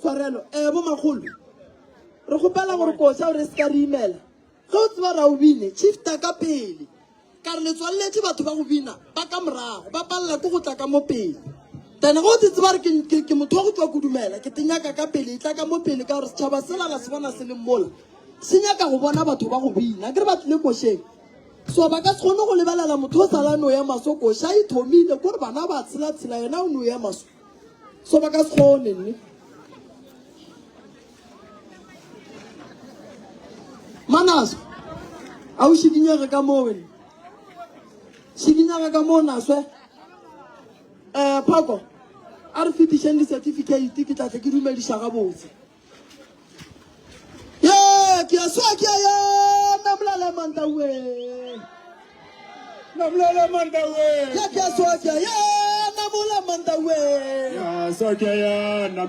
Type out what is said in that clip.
tshwarelo um bo makgolo re kgopela gore koša gore e se ka re imela ge o tseba ra o bine shifta ka pele Ka re le tswaleletše batho ba go bina ba ka morago, ba palela ke go tla ka mo pele. Then ge o te tseba re ke, ke, ke motho wa go tšwa kudumela, ke te nyaka ka pele, e tla ka mo pele ka gore setšhaba sela la se bona se le mola, se nyaka go bona batho ba go bina. Akere ba tlile košeng. So ba ka se kgone go lebelela motho o sala a no ema so, koša e thomile, kore bana ba tshela-tshela, yena o no ema so. So ba ka se kgone nne. Manaso, a o šikinyege ka moo wena. Šikinyega ka moo naswe. Eh, Phoko, a re fetišeng di-certificate ke tla tle ke dumediša gabotse. Ye, ke a swa ke a ya, namolele mantawe. Namolele mantawe. Ye ke a swa ke a ya, namola mantawe. Ya swa ke a ya, nam.